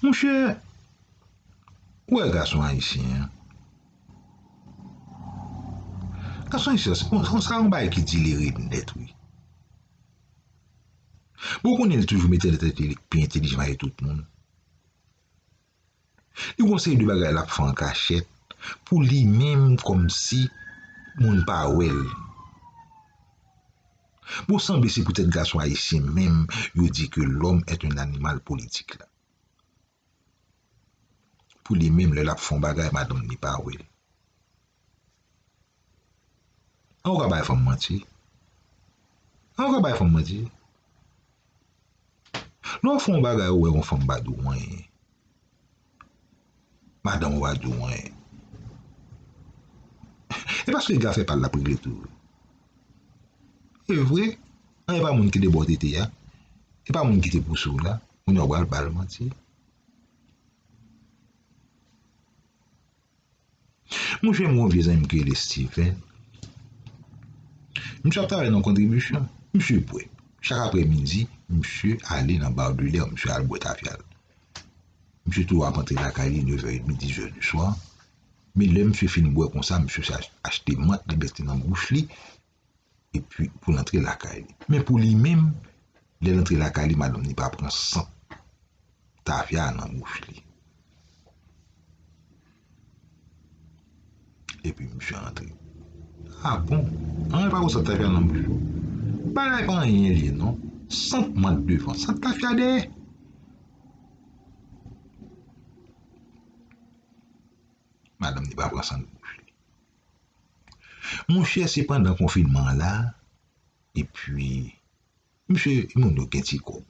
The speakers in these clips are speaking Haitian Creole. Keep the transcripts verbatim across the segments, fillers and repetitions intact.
Monchè, ou wè gason ayisyen an? Gason ayisyen an, se yon, se yon bagay ki delire nèt, wi. Bon, ou konnen li toujou mete l tèt li pi entelijan pase tout moun. Li gon seri de bagay l ap fè an kachèt pou li menm, kòmsi moun pa wè l. Bon, sanble se poutèt gason ayisyen menm yo di ke l'homme est un animal politique la. Pou li menm, lè l ap fè yon bagay, madanm li pa wè l. An ou ka bay fanm manti? An ou ka bay fanm manti? Lè w fè yon bagay, ou wè yon fanm pa di w anyen. Madanm ou pa di w anyen. E paske gafè pa l l ap regle tou. E vre, an e pa moun ki te ba w tete a. E pa moun ki te pouse w la. Kounye a w pral ba l manti. Monchè, m gon vye zanmi m ki rele Steven. Misye ap travay nan kontribisyon. Misye bwè. Chak aprèmidi, misye ale nan Bar de l'Air, misye al bwè tafya l. Misye toujou ap antre lakay li nevè edmi, dizè di swa. Men lè misye fin bwè konsa, misye sa achte mant li mete nan bouch li. Epi pou l antre lakay li. Men pou li menm, lè l antre lakay li, madanm li pa pran sant tafya a nan bouch li. Epi misye antre. A bon? An, pa pran sant tafya nan bouch ou? Bagay pa anyen li ye non. Sant mant devan, sant tafya dèyè. Madanm li pa pran sant bouch li. Monchè, se pandan konfinman an la, epi, misye, moun yo gen ti kòb.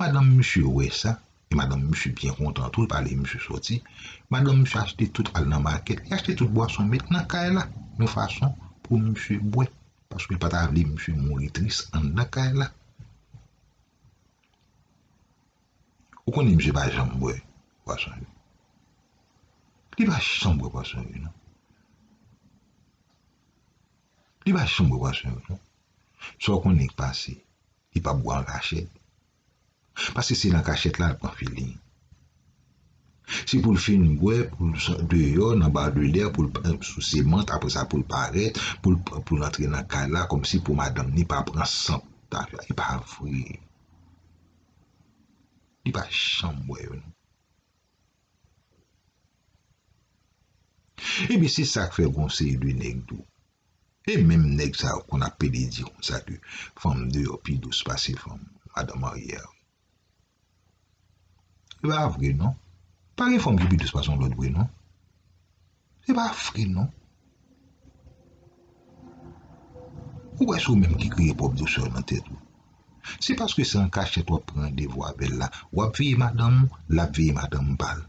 Madanm misye wè sa, e madanm misye byen kontan tou, l pa lè misye sòti. Madanm misye achte tout, al nan makèt, li achte tout bwason, met nan kay la, yon fason pou misye bwè, paske l pa ta vle misye mouri tris anndan kay la. Ou konnen misye pa janm bwè pwason yo. Li pa janm bwè pwason yo, non. Li pa janm bwè pwason yo, non. Sa w konnen k pase, li p ap bwè an kachèt. Paske se nan kachèt la l pran feeling. Se pou l fin bwè, pou l sot deyò, nan Bar de l'Air, pou l, eh, souse mant, apre sa pou l parèt, pou l, pou l antre nan kay la, kòmsi pou madanm li pa pran sant tafya. E pa vre. Li pa janm bwè yo, non. Ebyen, se sa k fè gon seri de nèg tou. E menm nèg sa yo konn ap pede di konsa ke fanm deyò pi dous pase fanm, madanm marye a. E pa vre, non. Pa gen fanm ki pi dous pase yon lòt vre, non. E pa vre, non. Ou wè se ou menm ki kreye pwòp dousè nan tèt ou. Se paske se an kachèt w ap pran randevou avè l la. W ap veye madanm ou, l ap veye madanm pa l.